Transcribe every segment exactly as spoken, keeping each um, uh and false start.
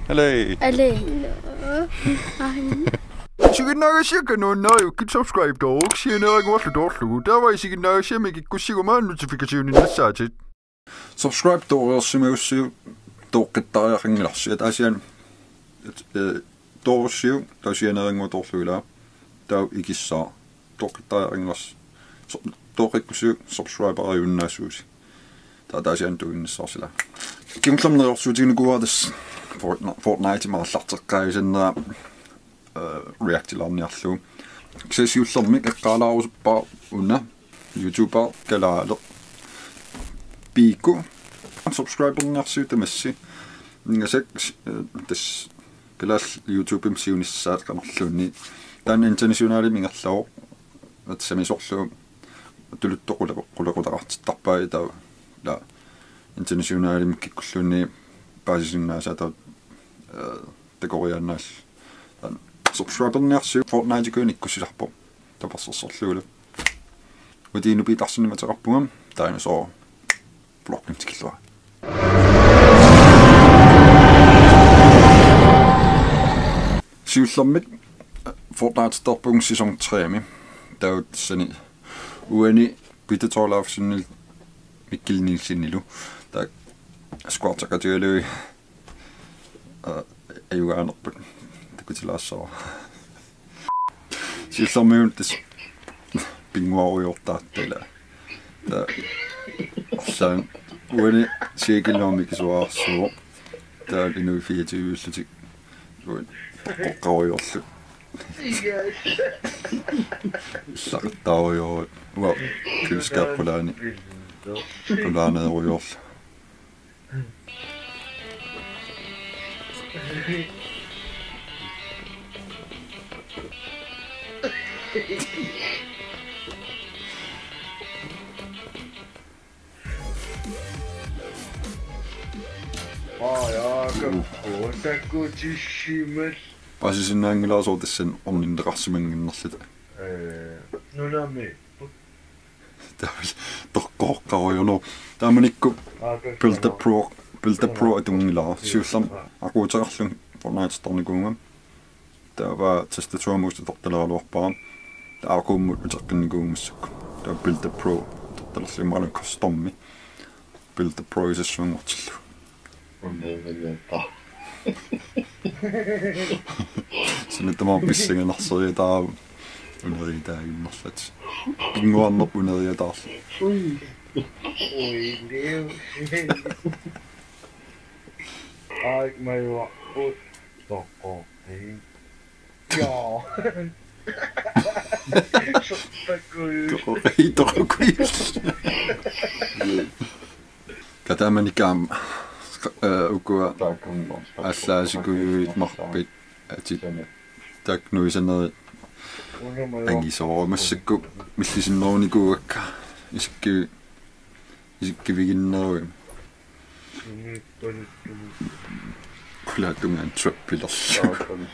Alai. Alai. Isiginnaagassiakka nuannariukkit subscribe-tooruk sianeerannguarlu toorlugu. Taava isiginnaagassiamik ikkussiguma notificationinnassaatit. Subscribe-toorsimagussiuk tooqqittariaqanngilarsi. Ataasiaannaq, eh, toorussiuk taava sianeerannguaq toorlugu ilaa. Taava ikissaaq tooqqittariaqanngilarsi. So-, tooqqikkussiuk subscriberiunnaassuusi. Taava ataasiaannaq tunginnassavarsi ilaa. Kingullermik neriorsuutiginikuuara tassa Fortnite, Fortnite-imik aallarteqqaajusannera, eh, reactilaarniarlugu. Kisianni siullermik eqqaalaarusuppara una YouTuber kalaaleq Piiku. Subscriberniarsiuk tamassi. Ingasak, eh, tassa kalaallit YouTube-imi siunissaat qanorluunniit. Taanna internationalimik ingerlavoq. Tassami soorlu tuluttut qule-, qulequtaqartittarpai taava. Taava internationalimik kikkulluunniit paasisinnaasaat taava, eh, takoriaannaallugu. Taanna subscriberniarsiuk Fortnite-ikuunik ikkussisarpoq. Tapersersorlugu. Utii Nupiit Larsenimik ateqarpunga, Dinosaur. Vlogimik tikilluarit. Siullermik Fortnite-ertarpunga sæson tre-mi. Taava tassani uani Peter Thorleifsenilu Mikkel Nielsenilu. Taava squadeqatigalugit, eh, ajugaanerput takutilaassavara. Siullermik tassa pinnguarujoortartut ilaa. Taava arlaannik uani siakilluarmi kisuaarsuuvoq. Taava inuit fireogtyve-llutik. Uani qoqqarujoorlutik. Illaqattaarujoorlutik. Uanga køleskab qulaani. Qulaaneerujoorlugu. Aa, Jaakob, takutissimasoq. Paasisinnaanngilara sooq tassani orninneqarsimanginnarluta. Eh, nunami. Taava toqqoqqarujoorlugu. Taamanikkut Build a Pro, Build a Pro atunngilara. Siullermik aquuteqarlunga Fortnite-ertarnikuuvunga. Taava tastatur mouse atortalaaraluarpara. Taava aaqummut uteqqinnikuuvunga massakkut. Taava Build a Pro atortalerlunga custom-i. Build a Pro-isassuanngortillugu. Uneriata. Suna tamaat pissanganarsiartaa uneriataaginnarluta. Pinnguarnerput uneriataarlugu. Ui. Ui, liu. Ai, majua. Ui. Toqqoqqi. Joo. Toqqoqqi, toqqoqqi. Taamanikkut aamma, eh, ukua allaasikujuit marpit atit taakku nuisanerit angisoorput massakkut millisinnerunikuuakka isikki-, isikkiviginneruit. Qulaatungaani trappilerlugu.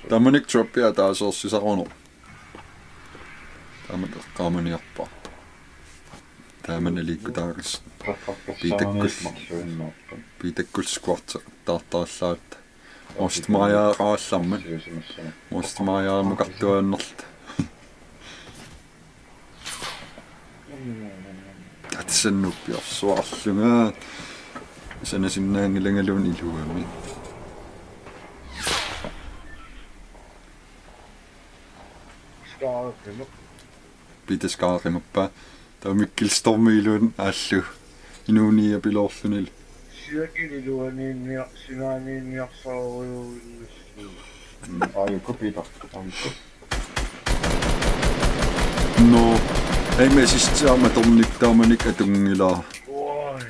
Taamanikkut trappi ataaseersisarunarpoq. Taama eqqaamaniarpara. Taama naliikkutaarisi. Piitakkulli. Piitakkulli squateqattaartarallaat. Monster Maria-qarallarmat. Monster Maria-mukartuaannarluta. Tatsannuppiorsuarlunga. Sanasinnaanngilangaluunniit iluamik. Peter Skarqimappaa. Taava Mikkel Stormiluunniit aallu. Inuuniapiloorlunilu. Siakililuaniinniar-, sinaaniinniarsaarujuuinnassuuvoq. Aajuku Peter. Aajuku. Nå. Aim assist aamma atornikkut taamanikkut atunngilaq. Oi.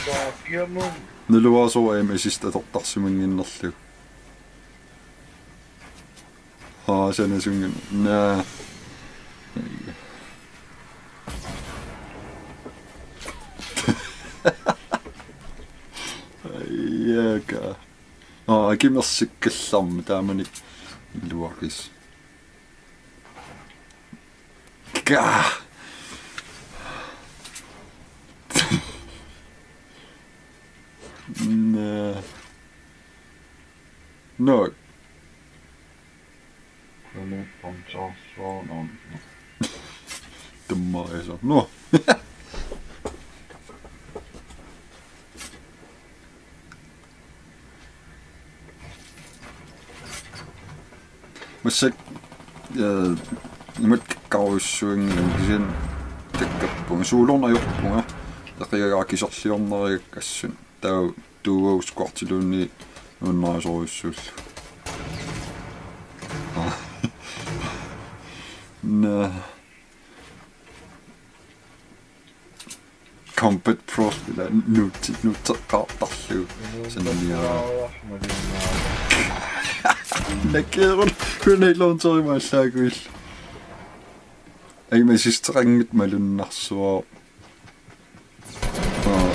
Saakiamum. Naluara sooq aim assist atortarsimannginnerlugu. Aa, sanasunngilaq. Naa. Aijaka. Aa, akimersukkallarmat taamanikkut iluaqis. Ka. Naa. No. Nanu pamsaarsuarnam. Tammariso. No. Massakkut, eh, imatut kikkarujussuanngilanga kisianni takkappunga. Suulorna ajorpunga. Taqigaga kiserliornerigakku assut. Taava tuuaus kuartiluunniit nuannarisorujussuullugu. Naa. Combat Pro ila nuutsi-, nuutseqqaartarlugu. Sananiaa. Nakerun, grenade launcheri maallaakuillu. Ai, misisteqanngitsoq malunnarsuaq. Aa.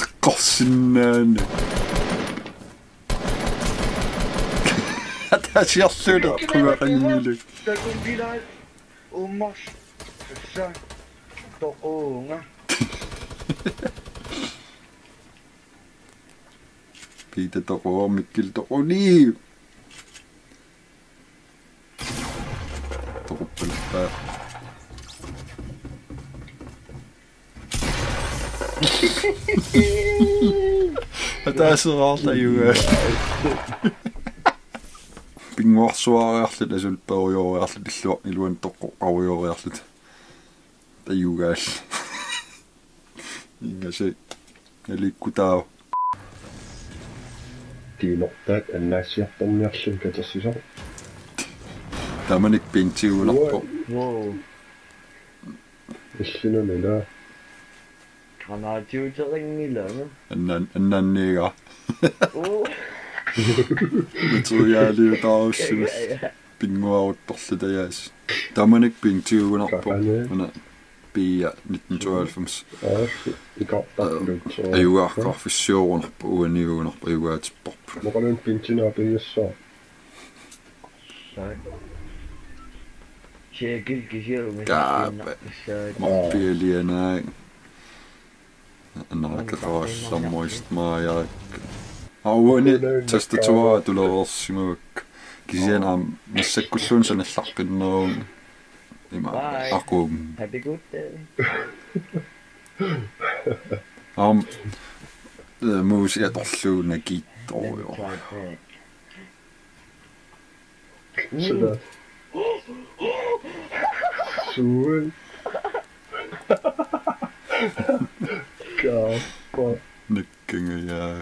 Eqqorsinnaani. Ataasiarlugu eqqugaqanngilaq. Takunngilaat uummarsuaq toquunga. Piita toquvoq, Mikkil toquni. Toquppalappaat. Ataaseraarta ajugaat. Pinnguarsuariarluta, asulipparujooriarluta, illuar-, iluani toqqoqqarujooriarluta. Ajugaat. Ingasik. Nalikkutaavoq. Tiinortaat annaassiartorniarluni katersisoq. Taamanikkut pintigunarpoq. Wow. Illinuni ila. Granaatiuteqanngilanga. Annan-, annanniiga. Oo. Materiaaliutaarussimalluni. Pinnguaruttorluta jaas. Taamanikkut pintigunarpoq. Qaqani. Una Pia nitten tooghalvfems. Aa, ikartarlugu. Ajugaarfissiorunarpoq, uaniugunarpoq, ajugaatipparput. Moqaluun pintinaa piiassaa. Sai. Tjekkil kisiat. Kaapa. Sai. Morpialianaak. Annarakkeqarallarmuist maajaak. Auani tastatura tulereersimavakka. Kisianni aamma massakkulluunniit sanallaqqinneruvoq. Ima. Bye. Aqum. Happy good day. Aamma, eh, muusi atorlugu nakiittorujoq. Sådan. Suen. Kaappa. Nakkangajaa.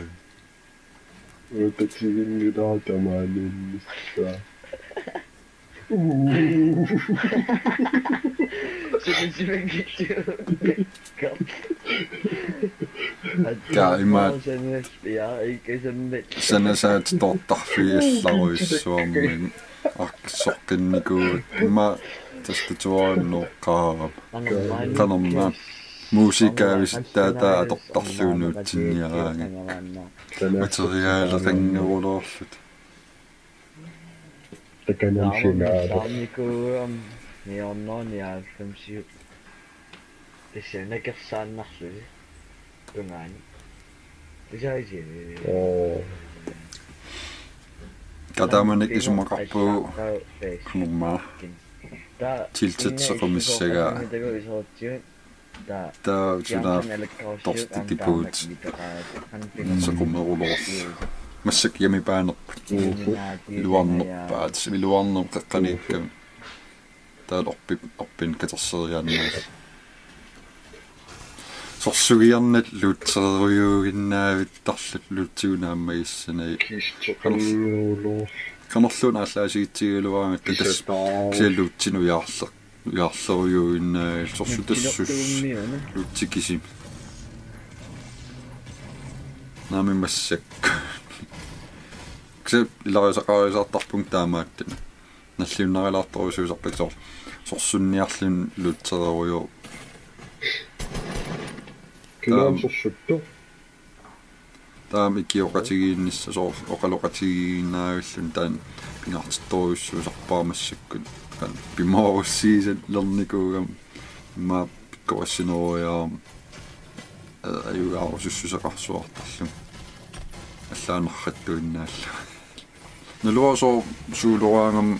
Utatsiginngilaa tamaaniinnissaa. Uu. Sumisimanngitsu. Kaa imaat. Ja, ikke sådan lidt. Sanasaat toortarfigiallarujussuarmik. Arkisoqqinnikuuat. Ima tastaturinnuoqqaarama. Qanormaa. Muusikaavisittaa atortarlugu nuutsinniaraangat. Materiaaleqanngeruloorluta. Takanunsinaa. Saamnikuuam niornoo niaalfamsiu. Tassa nakersaannarlusi. Tungaani. Isaisi. Oo. Kaa taamani isumaqarpugut qanormaa. Tilted sequmissagaa. Taava suna tortitiput. Sequmeruloorlu. Massakkut jamipaanerput. Iluarnerpaat, iluarnermut qeqqaniikkami. Taava orpip, orpinnut katerseriaannarlugu. Sorsugiarnat luutsererujuuginnaavittarluta luutsigut naammagissanagit. Qanorluunniit aallaassigitsigigaluaraangatta tassa kisianni luutsinut ujaarleq. Ujaarlerujuuginnaagalluta sorsutassuugut luutsit kisimik. Naamik massakkut. Kisianni ilarisaqarisaartarpunga taamaattut. Nalliunnarilaartorujussuusarpakka soorlu. Sorsunniarluni luutsererujuuvoq. Kinaana sorsuttoq? Taama ikioqatigiinnissaq soorlu oqaloqatigiinnaavilluni taanna pingaartittorujussuusarpara massakkut. Taanna pimoorussiisalernikuugama immaqa pikkorissineriarama, eh, ajugaarusussuseqarsuartarlunga. Allaanarrattuinnaallu. Naluara sooq suuleraangama,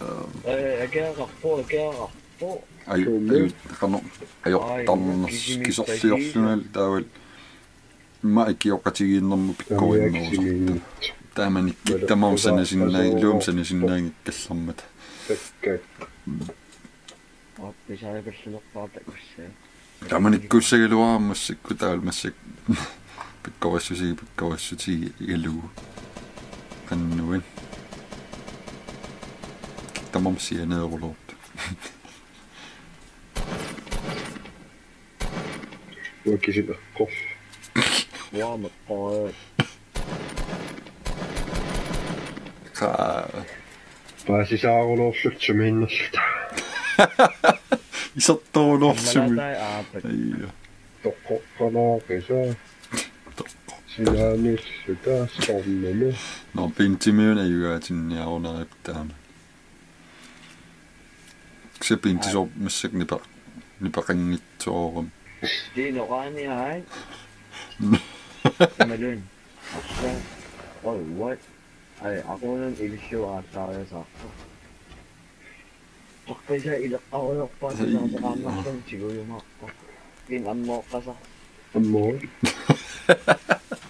eh, Ee, akeaqarpoq, akeaqarpoq. Aju-, Suumi. Aju-, qanoq, ajortarnersoq, ai, kisimik kiserliorlunga taavalu immaqa ikioqatigiinnermut pikkorinnerusartoq. Taamanikkut tamaasa sanasinnaanngilaq, iluamik sanasinnaanngikkallarmata. Takkakka. Aappi saapallulerpaarta kussaa. Taamanikkuussagaluarama massakkut taavalu massakkut pikkorissusi-, pikkorissutigalugu. Qanoq. Tamarmi sianeeruloortut. Uanga kisip eqqorlunga. Uanga meqqorit. Qa-, paasisaaruloorluta sumiinnerluta. Isertoruloorlumi. Malaatai aappat. Aija. Toqqoqqalaaqisa. Toqqo. Silaanilluta stormimi. Nå, Bentimiuna ajugaatinniarunarippoq taama. Kisianni Benti soorlu massakkut nipa-, nipeqanngitsoorami. Tiinoqaani ai. Imaluunniit. Oi, what? Ai, aquunnaq ilillugu aallaariasaarpoq. Taqqisa ileqqarujoorpaa. Ai. Tisaasaqaannarluni tigujumaarpoq. Pin ammooqqasaq. Ammoo.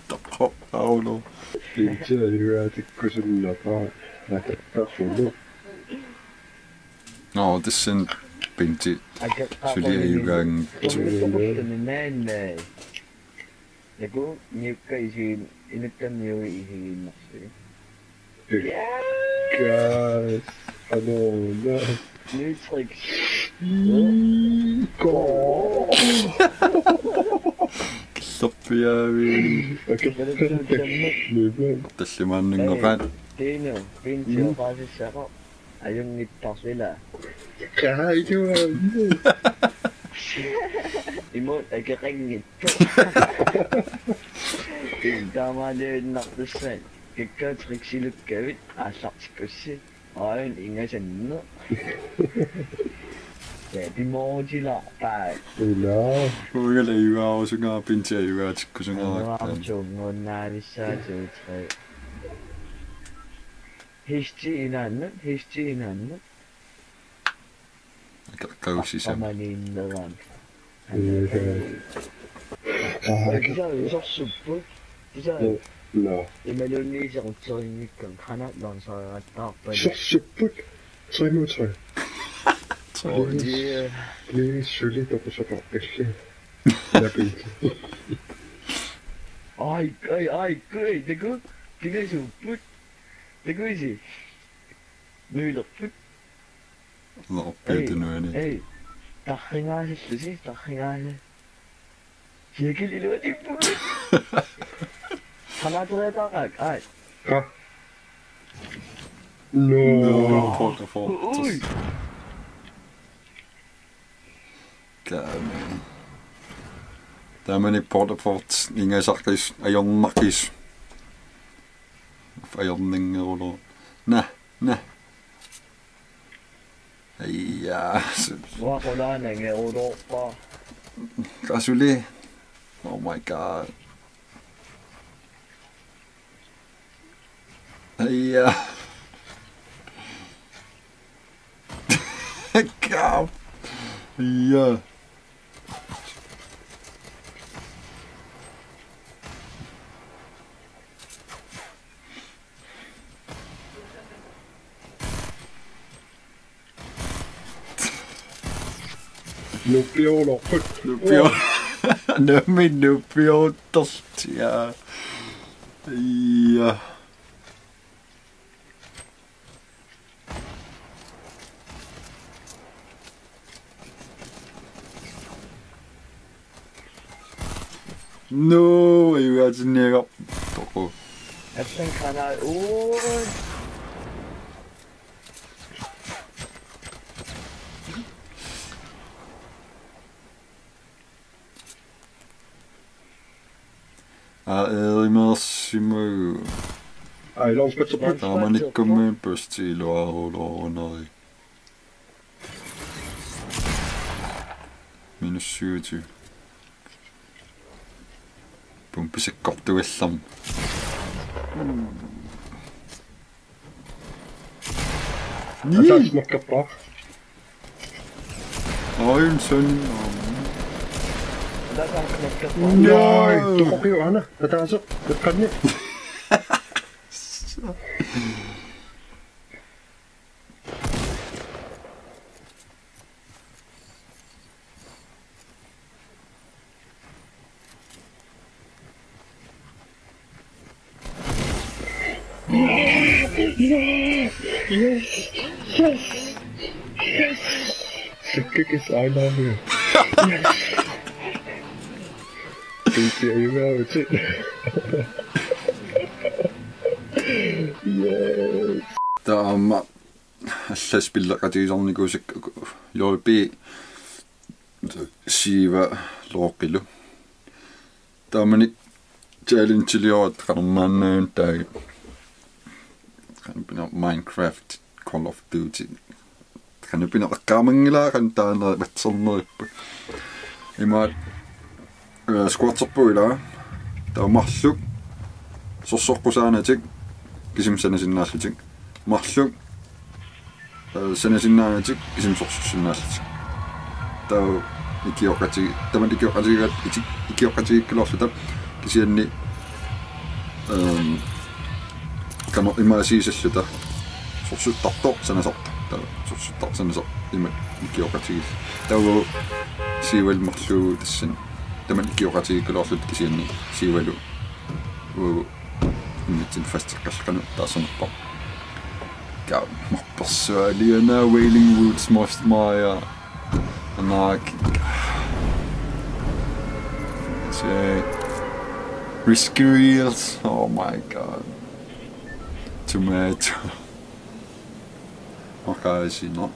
Toqqoqqaruloorpoq. Pinti ajugaatikkusunnaqaaq. Akeqqarluni. Nå, tassani Pinti. Akeqqarluni. Suli ajugaanngitsoq. Suli toqorluni naannai. Naku, niukka isigin-, inuttami niui isigiinnarsi. Ekkaas, anoruna. Matrix. Iko. Killorpiaavi. Akeqqat. Tallimaannanngorpaat. Tiinu, Pinti oqaasissaqo. Ajunngittarsi ila. Qaa, iluaa. Imut akeqanngitsoq. Taamaaliinnartussat. Kakkaak triksilukkavit aallartikkussi. Aajuna ingasanneq. Ja, pimoorutilaarpaat. Ila. Uangalu ajugaarusunga Pinti ajugaatikkusunga. Anuaru tunguunnaalissaat utre. Histi inaannut, histi inaannut. Akeqqagussisama. Aqqamaniinnerami. Ee. Aa, okay. Kisa isersupput. Kisa. Ee, no. Imaluunniit iserutserinngikkaanni qanoq launcherigattaarpaa. Isersupput. Tre mod tre. Tre. Please. Please, suli toqusaqaqqilli. Lapinti. Ai, ai, ai, kui, taku. Kingasuupput. Takuisi. Nuilerput. Nå, ei, piatunuani. Ei. Tarringaasillusi, tarringaasi. Siakil iluatipput. Qanaateriataaqaak, ai. Qa. No. No, Port of Ui. Taamani. Taamani Port of Fort ingasaqis ajornaqis. Ajornanngerulor. Nah, nah. Aija. Uanga qulaana ingeruloorpara. Qasuli. Oh my god. Aija. Kaap. Aija. Nupiolo. Nupio-, nami nupiottortia. Aija. No, ajugaatinniagarpoq. Assan kanai. Ui. Aa, eerimersimagu. Ai, launchpadserput. Taamanikkummi bursti iluarulooruneri. Minus syvogtyve. Pumpasakkortugallarmat. Ataasimakkerpaa. Oi, en søn. Jai, toqoqiup aana. Ataaseq, eqqanni. Yes! Yes! Yes! Sikkakis, I love you. Yes! Thank you, you love it. Yes! Taama allat spilleqatigisarnikuusakka J P Siva Looqilu. Taamani challenge-iliorput qanormaannaanngilaq taanna. Qanoq pina Minecraft, Call of Duty. Qanoq pina eqqaamanngilara qanoq taanna vatsernerippa. Imaat, eh, squatserpugut ilaa. Taava marluk sorsoqqusaanatik kisimi sanasinnaallutik. Marluk, eh, sanasinnaanatik kisimi sorsussinnaallutik. Taava ikioqati-, tamanna ikioqatigigaat-, iti-, ikioqatigiikkaluarluta kisianni, ehm, qanoq imaasiisalluta sorsuttartoq sanasartoq. Taava sorsuttartoq sanasartoq imatut ikioqatigiilluta. Taava Sivalu marluk tassani tamanna ikioqatigiikkaluarluta kisianni Sivalu uu Imminut fasteqqalleqarneq taasarnerpoq. Kaammarpersualiana Wailing Woods, Moist Mire, Anarchy. Se Rescue Eels. Oh my god. Tomato. Maqaasino.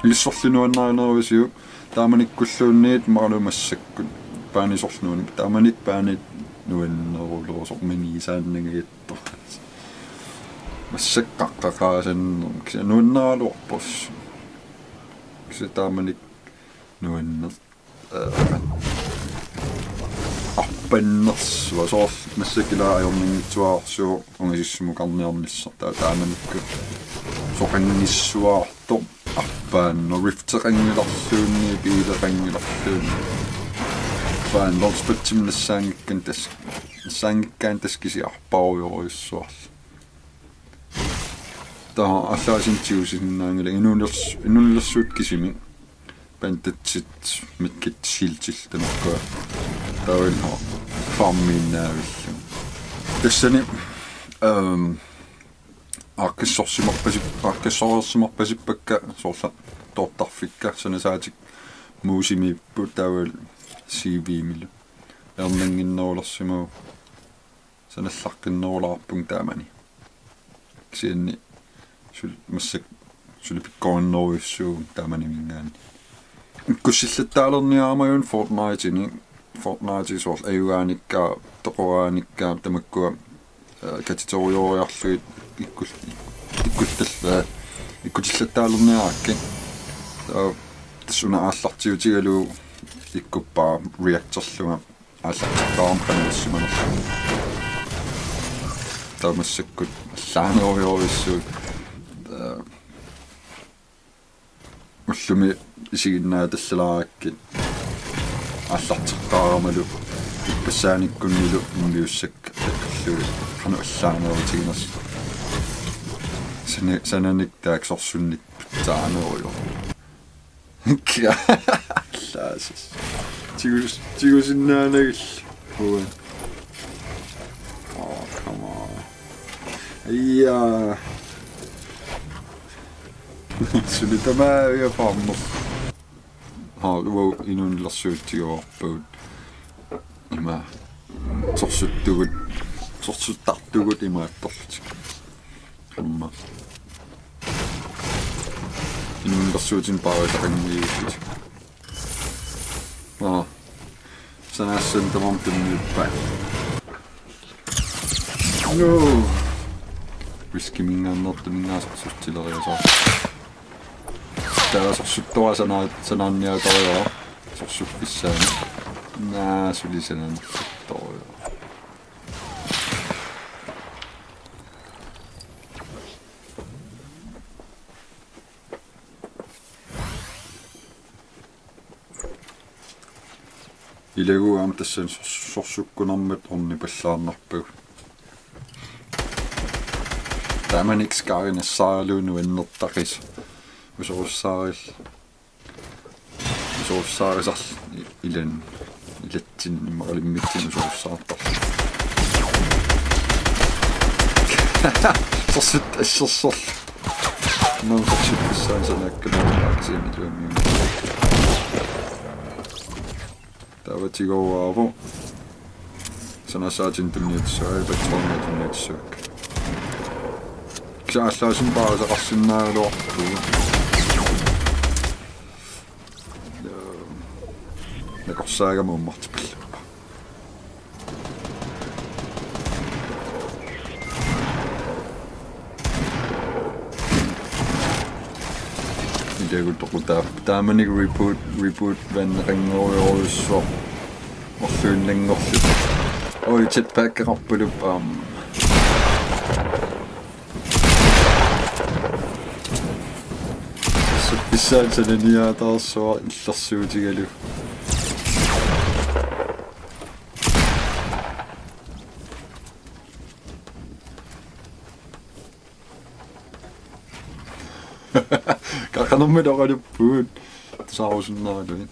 Ilissorlu nuannarineruisiuk. Taamanikkulluunniit marluk massakkut. Paani sorlu nuan-, taamani paani nuannerulerusoq minisaannangagattoq. Massakkut qaqqaqaasannermut. Kisianni nuanneraluarpoq. Kisianni taamani nuanneq. Eh, arpannersuaq soorlu massakkut ilaa ajornanngitsuararsuuvoq ungasissummut karniarnissaq, taava taamanikkut soqanngitsuarartoq arpaannaq, rifteqanngilarluunniit biileqanngilarluunniit. Arpaannaq launchpadimik nassaanngikkaanni tas-, nassaanngikkaanni tassa kisianni arparujorujussuarlu. Taava allaasinik tigusinnaanngilanga inuunersu-, inuunersuut kisimik. Bandagit, medkit, shieldi tamakku. Taava farmiinnaavillunga. Tassani, ehm, aaqqissorsimarpasip-, aaqqissorsimarpasippakka soorlu toortarfikka sanasaatikka muusimiipput taavalu C V-milu. Ajornannginnerulersimavugut. Sanallaqqinnerulaarpunga taamani. Kisianni sul-, massakkut suli pikkorinnerujussuuvoq taamaniminngaanniit. Ikkussillattaalerniarama aamma Fortnite-inik, Fortnite soorlu ajugaanikkaat, toqoraanikkaat, tamakkua, eh, katiterujoriarlugit ikkul-, ikkuttall-, eh, ikkutillattaalerniarakkit. Taava tassa una aallartiutigalugu ikkuppara reacterlunga. Aallarteqqaarama qanoq issimanerlugu. Taava massakkut allaanerujorujussuit. Taa-, ullumi isiginnaatallalaarakkit. Aallarteqqaaramalu ippassaaniikkunnilu immiussakka takkallugit qanoq allaanerutiginersoq. Sana-, sananik taakku sorsunnik pitsaanerujoq. Kia. Laasis. Tigus-, tigusinnaanagillu. Uan. Oh, come on. Ja. Suli tamaavia farmer. Haa, uau inuunersuutigivarpagut. Ima. Sorsuttugut. Sorsuttartugut imaattorlutik. Qamma. Inuunersuutinik paarisaqanngivillutik. Aa. Sanaassanik tamarmik tunniuppai. No. Riskiminngaanneertuminngaanniit sorsuutileriasaarpoq. Taava sorsuttoq sana-, sanaanniaatariara. Sorsuffissaani. Naa, suli sananersortorujuk. Ilagu aamma tassani sors-, sorsukkunarmat ornipallaarnarpagut. Taamanikkut Skyrim nassaaralugu nuannertaqis. Usorussaaris-, usorussaarisarl-, i-, ilan ilatsin imaalimmiksin usorussaartarl. Sorsut assersorlu. Nunsorsut pissaansanakkaluarpaa kisianni iluammiunngilaq. Taava tigooraavoq. Sanasaatini tunniutissuakka, patronia tunniutissuakka. Kisianni aallaasimmik paarisaqarsinnaagaluarpugut. Nakorsaagama uummartipallappa. Ilagu toqutaap-, taamanikkut reboot, reboot vanneqanngorujorujussuaq. Orluinnanngorluta. Oi, jetpackeqarpuluppaam. Pissaani sananiaataarsuaq illersuutigalugu. Qaqanermut oqaluppugut. Tusaarusunnaarlugu.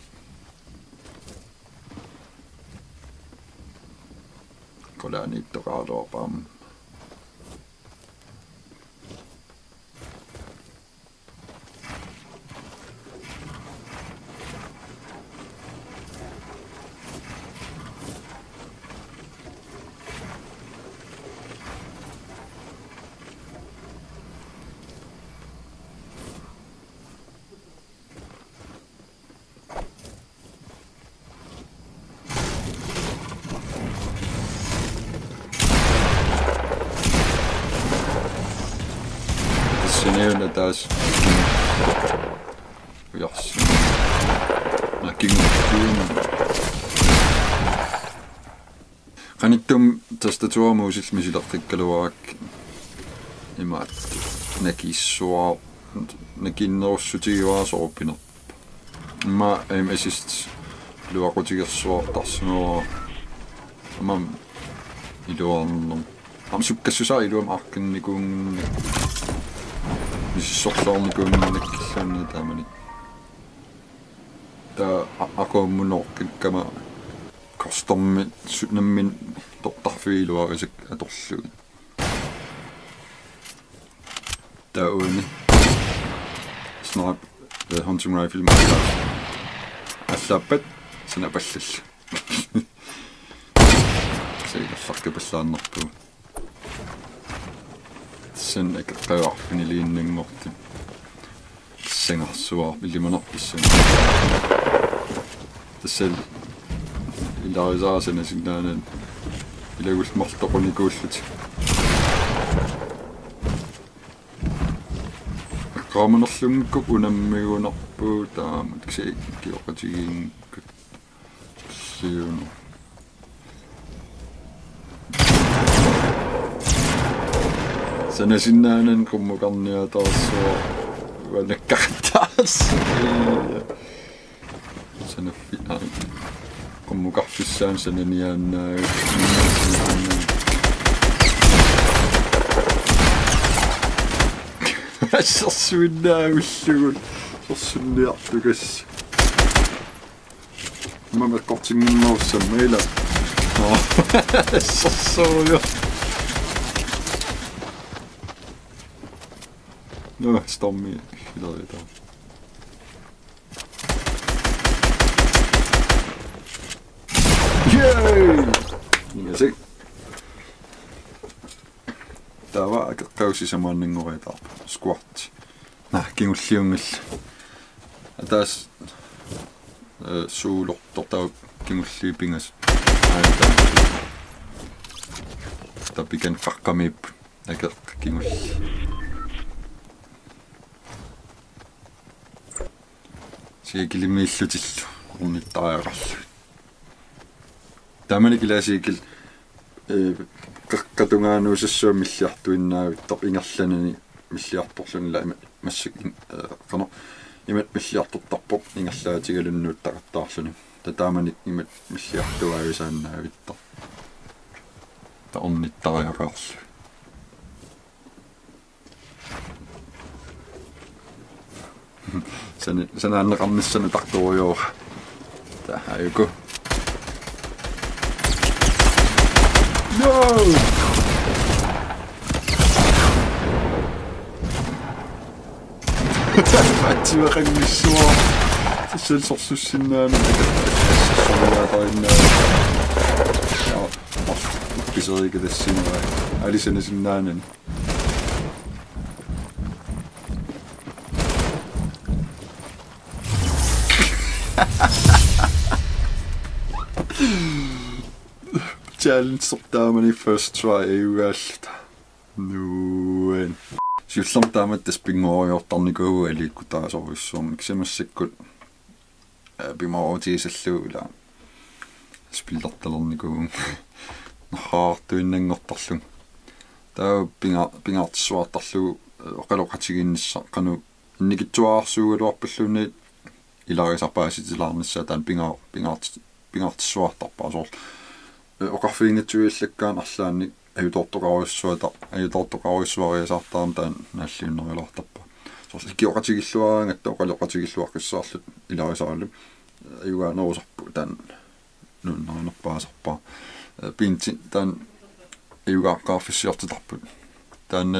Qulaaniittoqaraluarpara aamma. Tassaniuna taas. Ujarsi. Nakingussiun. Qanittumi tastaturermut usilmisileqqikkaluarakku imaat nakiissuaa-, nakiinnerussutigivaat soorpinerpoq. Immaqa aim assist luaqutigersuartarsimavara. Aamma iluarnermik. Aamma sukkassusaa iluamik aaqqinnikuunnginnakkit. Misissorluarnikuunnginnakkilluunniit taamani. Taava a-, aqummunoqqikkama custom-i su-, nammineq tortarfiit iluarisakka atorlugit. Taava uani. Snipe, eh, hunting rifle makkua. Allaappat sanapallallu. Silaqqippallaannarpugut. Tassani akeqqaarfiniliinnanngortut. Sangarsuaq ilimanarpassuit. Tassani ilarisarasana sinnaanani ilagullu marluk toqunikuullutik. Aqqaamanerlunngikkukku unammigunarpugut taamatut kisianni kioqatigiinngikkunik. Siuno. Sanasinnaanani qummukarniataarsuaq uanakkartaas. Sanaffi-, aa. Qummukarfissaani sananiaannaa-. Assersuinnaavillugu. Sorsunniartugas. Mama kortinginnoossam ila. Sorsoruju. No, Stormi. Ilaritaa. Yay! Ingasik. Taava akeqqaarlugu sisamaannanngoriataarpoq. Squat. Naa, kingulliunngillat. Ataaseq, eh, suulortoq taava kingulliit pingasut. Aajuna taava. Tapikan qaqqamiippoq. Akeq kingulliit. Siakilimiillutillu ornittariaqarlugit. Taamani classic-il, eh, qeqqata tungaanut usassua milliartuinnaavittoq ingerlanani milliartorluni ila ima-, massakkut, eh, qanoq imatut milliartortarpoq ingerlaatigalunnuuttaqattaarluni. Taava taamani imatut milliartuaavisaannaavittoq. Taava ornittariaqarluni. Sani-, sanaanneqarnissanut tartorujoora. Taava ajuku. No! Atsiveqanngissua. Tassallu sorsussinnaanani. Sorsuiaatarinnaanani. Jaa. Piseriikka tassinera. Alisanasinnaanani. Challenge-ertaamani first try ajugaalluta. Nuan. Siullermik taamatut tassa pinnguariartarnikuuvugut aliikkutaasorujussuarmik kisianni massakkut, eh, pimoorutigisallugu ila spillertalernikuuvugut. Narraartuinnanngortarlugu. Taava pinga-, pingaartissuartarlugu, eh, oqaloqatigiinnissaq qanoq annikitsuararsuugaluarpalluunniit ilagisaq paasitilaarnissaa taanna pinga-, pingaarti-, pingaartissuartarpaa soorlu. Eh, oqarfiginngitsigiillakkaanni arlaannik ajutoortoqarujussuata, ajutoortoqarujussuariasaartarami taanna naalliunnerilaartarpaa. Soorlu ikioqatigiilluaraangatta oqaloqatigiilluaqqissaarluta ilagisaralu. Ajugaanerusarput taanna nuannarinerpaasarpara. Eh, pinti taanna ajugaaqqaarfissiortitarput. Taanna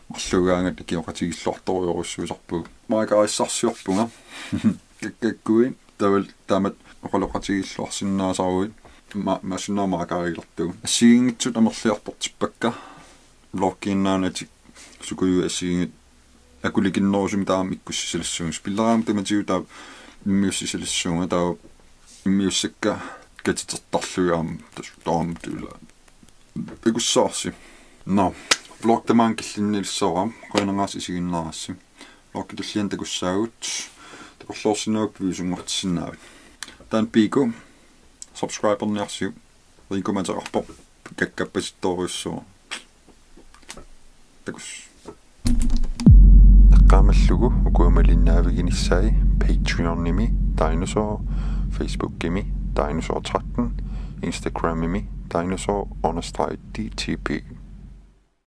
marluugaangat ikioqatigiilluartorujorujussuusarpugut. Maakaarissaarsiorpunga. Kakkakkuit taavalu taamatut oqaloqatigiilluarsinnaasaruit ma-, masunnaamaakaarilertugut. Assigiinngitsut amerliartortippakka. Vloggiinnaanatik sukujuit assigiinngitsut akulikinnerusumik taama ikkussisalissuunga. Spilleraangama tamatigut taava immiussisalissuunga, taava immiussakka katitertarlugit aamma tassa taama tula. Takussavarsi. Nå, vlog tamaanga killinnilissavara, qujanaq isiginnaarassi. Vloggi tulliani takussaagut. Takorloorsinnaagukku piviusunngortissinnaavit. Taanna Piiku, subscriberniarsiuk. Riku mateqarpoq, kakkappasittorujussuuvoq. Takuss. Eqqaamallugu ukua malinnaaviginissaat Patreonimi Dinosaur, Facebookimi Dinosaur tretten, Instagramimi dinosaur understreg D T P.